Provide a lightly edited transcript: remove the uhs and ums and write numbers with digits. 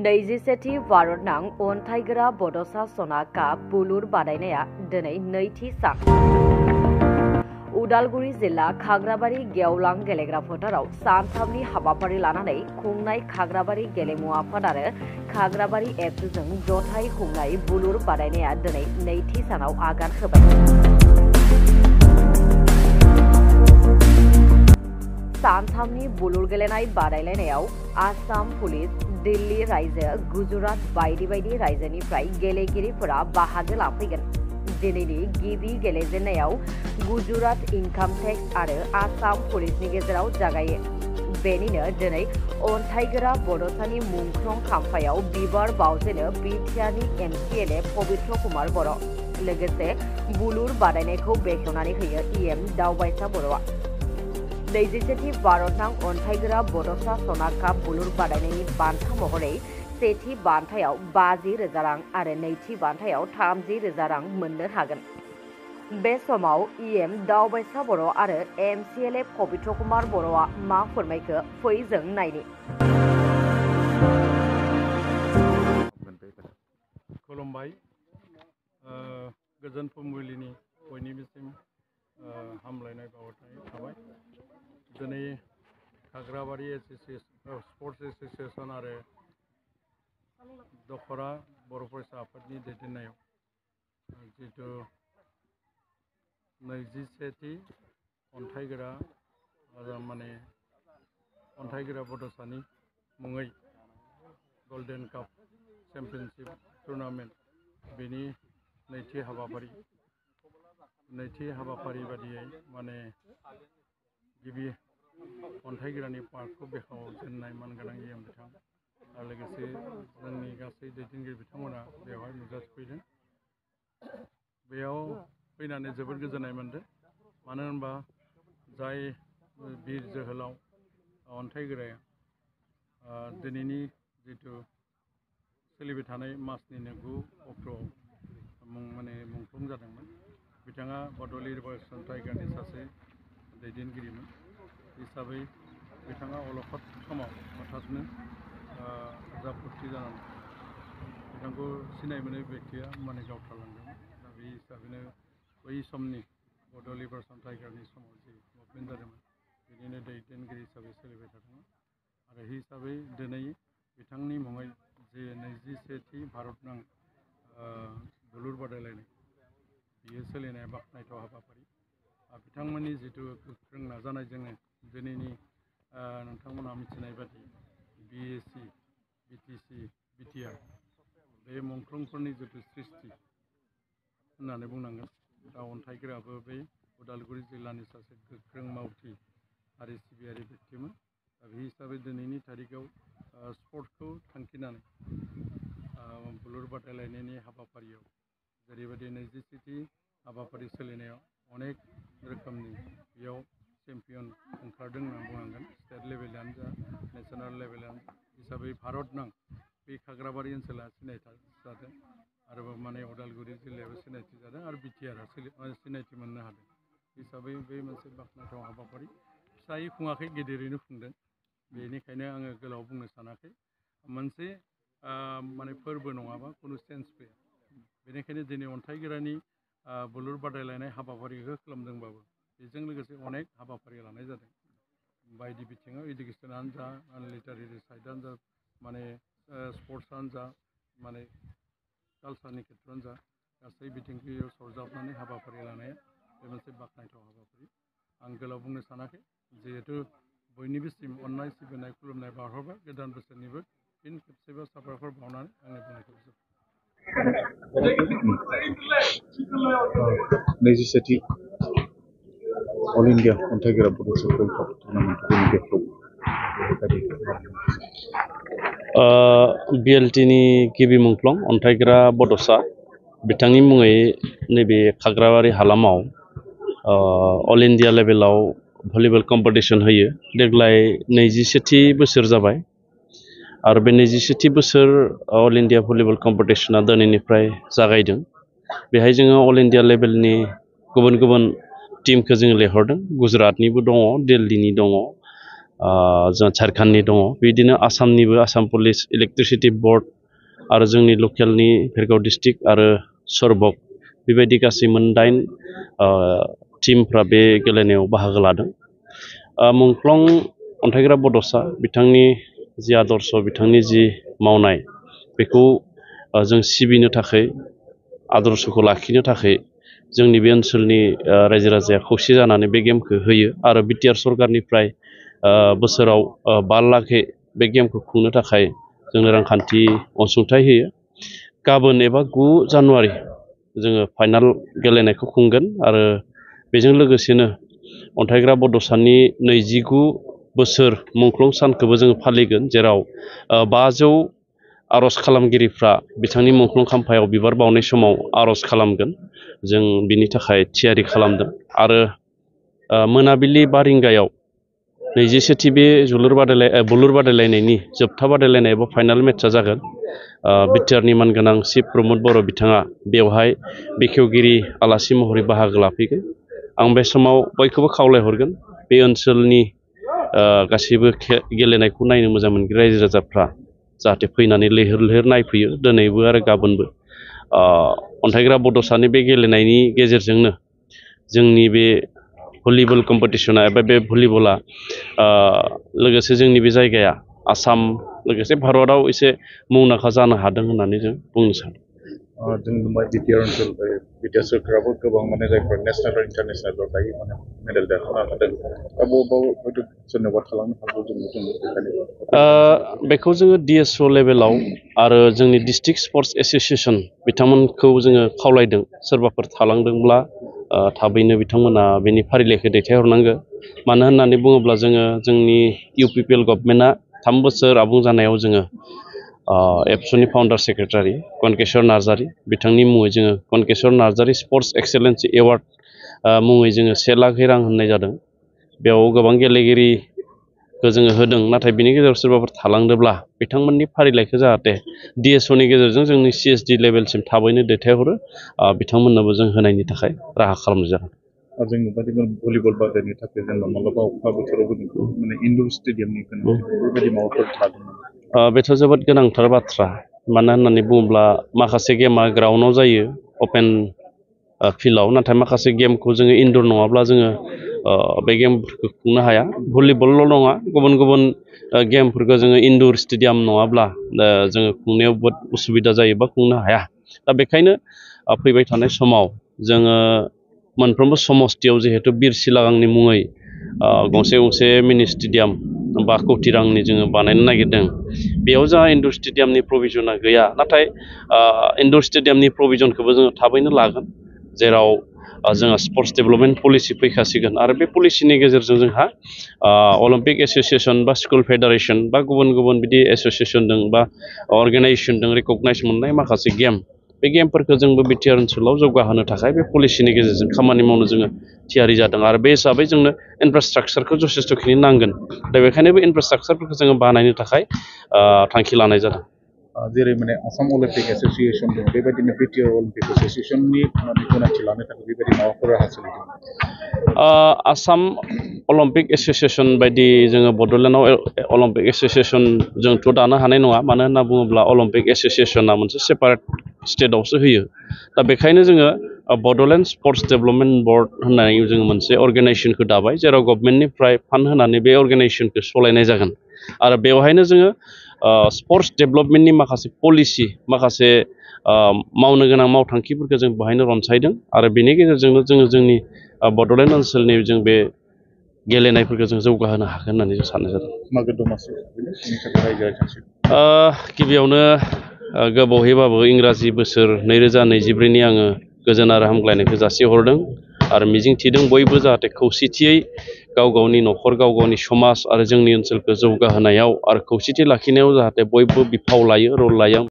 नैजिसेथि भारतनां अन्थाइगोरा बड'सा सना काप बुलुर बादायनाया दिनै नैथि सान। उदालगुरि जिल्ला खाग्राबारि गेवलां गेलेग्रा फोथाराव सानथामनि हाबाफारि लानानै खुंनाय खाग्राबारि गेलेमु आफाद आरो खाग्राबारि एबसुजों जथाय खुंनाय बुलुर बादायनाया दिनै नैथि सानाव आगान होबाय। सानथामनि बुलुर गेलेनाय बादायलायनायाव आसाम पुलिस, दिल्ली रायजो, गुजरात बायदि बायदि रायजोनिफ्राय गेलेगिरिफोरा बाहागो लाफैगोन। दिनैनि गिबि गेलेजेननायाव गुजरात इनकाम टेक्स आरो आसाम पुलिसनि गेजेराव जागायो। बेनिनो दिनै अन्थाइगोरा बड'सानि मुंख्लं खाम्फायाव बिबार बावजेनो बिटिआरनि एमसिएलए पबित्र कुमार बर'। लोगोसे बुलुर बादायनायखौ बेखेवनानै होयो इएम दावबायसा बर'आ। नैजिसेथि भारतनां अन्थाइगोरा बड'सा सना काप बुलुर बादायनायनि बान्था महरै सेथि बान्थायाव 50,000 रां आरो नैथि बान्थायाव 30,000 रां मोननो हागोन। बे समाव इएम दावबायसा बर' आरो एमसिएलए पबित्र कुमार बर'आ मा फोरमायखो फै जों नायनि। खुलुमबाय। गोजोन फुंबिलिनि बयनिबोसिम हामलायनाय बावहरनाय थाबाय। दिनै खाग्राबारि स्पर्ट्स एसोसिएसन आरो दखरा बर' फरायसा आफादनि दैदेननायाव जिथु नैजिसेथि अन्थाइगोरा बड'सानि मुङै गल्डेन काप चेम्पियनशिप टुर्नामेन्ट बेनि नैथि हाबाफारि बादियै गिबि अन्थाइगोरानि पार्कखौ बेखेवजेननाय मानगोनां इएम बिथां आरो लोगोसे जोंनि गासै दैदेनगिरि बिथांमोना बेवहाय नुजाथिफैदों। बेयाव फैनानै जोबोद गोजोननाय मोन्दों। मानो होनबा जाय बिर जोहोलाव अन्थाइगोराया दिनैनि जिथु सोलिबाय थानाय मासनिनो 9 अक्ट'आव मुंख्लं जादोंमोन। बिथाङा बड'लेण्ड लिबारेसन टाइगारनि सासे दैदेनगिरिमोन हिसाबै बिथाङा अलखद समाव हठाथनो जाब्रबथि जानानै बिथांखौ सिनाय मोनै बेक्तिया गावथारलांदोंमोन। दा बे हिसाबैनो बै समनि बड'लेण्ड लिबारेसन टाइगारनि समाव जि मुभमेन्ट जादोंमोन बिनिनो दैदेनगिरि हिसाबै सोलिबाय थादोंमोन। आरो हिसाबै दिनै बिथांनि मुङै जे 27थि भारतनां बुलुर बादायलायनाय बियो सोलिनाय बाख्नायथाव हाबाफारि। बिथांमोननि जिथु गोख्रों नाजानायजोंनो दिनैनि नोंथांमोनहा मिथिनाय बादि बिएसि, बिटिसि, बिटिआर बे मुंख्लंफोरनि जिथु सृष्टि होननानै बुंनांगोन। दा अन्थाइगोराबो बे उदालगुरि जिल्लानि सासे गोख्रों मावथि हारि सिबियारि बेक्तिमोन। दा बे हिसाबै दिनैनि थारिखआव स्पर्ट्सखौ थांखिनानै बुलुर बादायलायनायनि हाबाफारियाव जेरैबायदि 27थि हाबाफारि सोलिनायाव अनेक रोखोमनि बेयाव चेम्पियन ओंखारदों होनना बुंनांगोन। स्टेट लेभेलानो जा नेसनेल लेभेलानो हिसाबै भारतनां बे खाग्राबारि ओनसोला सिनायथि जादों आरोबाव उदालगुरि जिल्लायाबो सिनायथि जादों आरो बिटिआरआ सिनायथि मोननो हादों। हिसाबै बे मोनसे बाख्नायथाव हाबाफारि फिसायै खुङाखै, गेदेरैनो खुंदों। बेनिखायनो आङो गोलाव बुंनो सानाखै। मोनसे फोरबो नङाबा खुनु सेन्स फैया। बेनिखायनो दिनै अन्थाइगोरानि बुलुर बादायलायनाय हाबाफारिखौ खालामदोंबाबो बेजों लोगोसे अनेक हाबाफारि लानाय जादों। बायदि बिथिङाव इडुकेसनानो जा, लिटारेरि साइडआनो जा, स्पर्ट्सआनो जा, कालसारनि खेथ्रआनो जा, गासै बिथिंखौ सरजाबनानै हाबाफारि लानाया बे मोनसे बाख्नायथाव हाबाफारि। आं गोलाव बुंनो सानाखै। जिहेथु बयनिबोसिम अननाय सिबिनाय खुलुमनाय बावहरबाय। गोदान बोसोरनिबो फिन खेबसेबाव साबायखर बावनानै आंनि बुंनायखौ फोजोबबाय। 27थि अल इन्डिया अन्थाइगोरा बड'सा काप टुर्नामेन्टनि बिएलटिनि गिबि मुंख्लं अन्थाइगोरा बड'सा बिथांनि मुङै नैबे खाग्राबारि हालामाव अल इन्डिया लेभेलाव भलिबल कम्पिटिसन होयो। देग्लाय 27थि बोसोर जाबाय आरो बे 27थि बोसोर अल इन्डिया भलिबल कम्पिटिसना दिनैनिफ्राय जागायदों। बेहाय जोङो अल इन्डिया लेभेलनि गुबुन गुबुन टिमखौ जोङो लिंहरदों। गुजरातनिबो दङ, दिल्लीनि दङ, जों झारखन्डनि दङ बिदिनो आसामनिबो आसाम पुलिस इलेक्ट्रिसिटि बोर्ड आरो जोंनि लकेलनि भेरगाव डिस्ट्रिक्ट आरो सरभक बेबायदि गासै मोन 8 टीमफ्रा बे गेलेनायाव बाहागो लादों। मुंख्लं अन्थाइग्रा बड'सा बिथांनि जि आदर्श बिथांनि जि मावनाय बेखौ जों सिबिनो थाखाय आदर्शखौ लाखिनो थाखाय जोंनि बे ओनसोलनि रायजो राजाया खौसे जानानै बे गेमखौ होयो आरो बिटिआर सरकारनिफ्राय बोसोराव 5 लाखै बे गेमखौ खुंनो थाखाय जोंनो रांखान्थि अनसुंथाइ होयो। गाबोन एबा 9 जानुवारि जोङो फाइनाल गेलेनायखौ खुंगोन आरो बेजों लोगोसेनो अन्थाइग्रा बड'सानि 29 बोसोर मुंख्लं सानखौबो जोङो फालिगोन जेराव 500 आर'ज खालामगिरिफ्रा बिथांनि मुंख्लं खाम्फायाव बिबार बावनाय समाव आर'ज खालामगोन जों बिनि थाखाय थियारि खालामदों आरो मोनाबिलि 5 रिंगायाव 21थि बे बुलुर बादायलायनायनि जोबथा बादायलायनाय एबा फाइनाल मेटचा जागोन। बिटिआरनि मानगोनां चिफ प्रमद बर' बिथाङा बेवहाय बेखेवगिरि आलासि महरै बाहागो लाफैगोन। आं बे समाव बयखौबो खावलायहरगोन बे ओनसोलनि गासैबो गेलेनायखौ नायनो मोजां मोनग्रा रायजो राजाफ्रा जाहाथे फैनानै लैहोर लैहोर नायफैयो दिनैबो आरो गाबोनबो। अन्थाइग्रा बड'सानि बे गेलेनायनि गेजेरजोंनो जोंनि बे भलिबल कम्पिटिशना एबा बे भलिबला लोगोसे जोंनि बे जायगाया आसाम लोगोसे भारतआव एसे मुंदांखा जानो हादों होननानै जों बुंनो सानो। जों नुबाय बिटिआर ओनसोल बिटिआर सोरखाराबो गोबां माने जायफोर नेशनेल आरो इन्टारनेशनेल दायो माने मेडेल देरहानो हादों दा बबेबा हयथ' सोरनोबा थालांनो हागौ बेखौ जोङो DSO लेभेलाव आरो जोंनि डिस्ट्रिक्ट स्पर्ट्स एस'सिएशन बिथांमोनखौ जोङो खावलायदों सोरबाफोर थालांदोंब्ला थाबैनो बिथांमोना बेनि फारिलाइखौ दैथायहरनांगौ। मानो होननानै बुङोब्ला जोङो जोंनि UPPL गभर्नमेन्टआ 3 बोसोर आबुं जानायाव जोङो एबसुनि फाउन्डार सेक्रेटारि कनकेश्वर नार्जारी बिथांनि मुङै जोङो Kankeshwar Narzary sports excellence award मुङै जोङो 1 लाख रां होनाय जादों। बेयाव गोबां गेलेगिरिखौ जोङो होदों नाथाय बिनि गेजेराव सोरबाफोर थालांदोंब्ला बिथांमोननि फारिलाइखौ जाहाथे DSOनि गेजेरजों जोंनि CSD लेभेलसिम थाबैनो दैथायहरो बिथांमोननोबो जों होनायनि थाखाय राहा खालामनाय जादों। जों नुबाय भलिबल बादायनो थाखाय जेनेबा मालाबा अखा बोथोरावबो माने इनडोर स्टेडियामनि गोनांथि बेबायदि माबाफोर थागोन नामा? बेथ' जोबोद गोनांथार बाथ्रा मानो होननानै बुङोब्ला माखासे गेमा ग्राउन्डआव जायो अपेन फिल्डआव नाथाय माखासे गेमखौ जोङो इनडोर नङाब्ला जोङो बे गेमफोरखौ खुंनो हाया। भलिबलल' नङा गुबुन गुबुन गेमफोरखौ जोङो इनडोर स्टेडियाम नङाब्ला जोङो खुंनायाव बहुद उसुबिदा जायो बा खुंनो हाया। दा बेखायनो फैबाय थानाय समाव जोङो मोनफ्रोमबो समस्थियाव जिहेतु बिर सिलागांनि मुङै गंसे मिनि स्टेडियाम 5 कोटि रांनि जोङो बानायनो नागिरदों। बेयाव जोंहा इनडोर स्टेडियामनि प्रभिजना गैया नाथाय इनडोर स्टेडियामनि प्रभिजनखौबो जोङो थाबैनो लागोन जेराव जोंहा स्पर्ट्स डेभेलपमेन्ट पलिसि फैखासिगोन आरो बे पलिसिनि गेजेरजों जोंहा अलिम्पिक एस'सिएशन बा स्कुल फेडारेशन बा गुबुन गुबुन बिदि एस'सिएशन दं बा अर्गेनाइजेशन दं रिकगनाइज मोननाय माखासे गेम बे गेमफोरखौ जोंबो बिटिआर ओनसोलाव जौगाहोनो थाखाय बे पलिसिनि गेजेरजों खामानि मावनो जोङो थियारि जादों आरो बे हिसाबै जोंनो इनफ्रास्ट्राक्चारखौ जथेस्थ'खिनि नांगोन। दा बेखायनो बे इनफ्रास्ट्राक्चारफोरखौ जोङो बानायनो थाखाय थांखि लानाय जादों। जेरै माने आसाम अलिम्पिक एस'सिएशन दं बेबायदिनो बिटिआर अलिम्पिक एस'सिएशननि माने गनायथि लानो थाखाय बेबायदि माबाफोर राहा सोलिदों? आसाम अलिम्पिक एस'सिएशन बायदि जोङो बड'लेण्डआव अलिम्पिक एस'सिएशन जोंथ' दानो हानाय नङा मानो होनना बुङोब्ला अलिम्पिक एस'सिएशना मोनसे सेपारेट स्टेटआवसो होयो। दा बेखायनो जोङो बड'लेण्ड स्पर्ट्स डेभेलपमेन्ट बर्ड होननानै जोङो मोनसे अर्गेनाइजेशनखौ दाबाय जेराव गभर्नमेन्टनिफ्राय फान्ड होनानै बे अर्गेनाइजेशनखौ सालायनाय जागोन आरो बेवहायनो जोङो स्पर्ट्स डेभेलपमेन्टनि माखासे पलिसि माखासे मावनो गोनां मावथांखिफोरखौ जों बेवहायनो रनसायदों आरो बेनि गेजेरजोंनो जोङो जोंनि बड'लेण्ड ओनसोलनि जों बे गेलेनायफोरखौ जों जौगाहोनो हागोन होननानै जों साननाय जादों। मागो दमासि गिबियावनो गोबावहैबाबो इंराजि बोसोर 2024नि आङो गोजोन आरो हामग्लायनायखौ जासिहरदों आरो मिजिंथिदों बयबो जाहाथे खौसेथियै गाव गावनि न'खर गाव गावनि समाज आरो जोंनि ओनसोलखौ जौगाहोनायाव आरो खौसेथि लाखिनायाव जाहाथे बयबो बिफाव लायो रल लायो।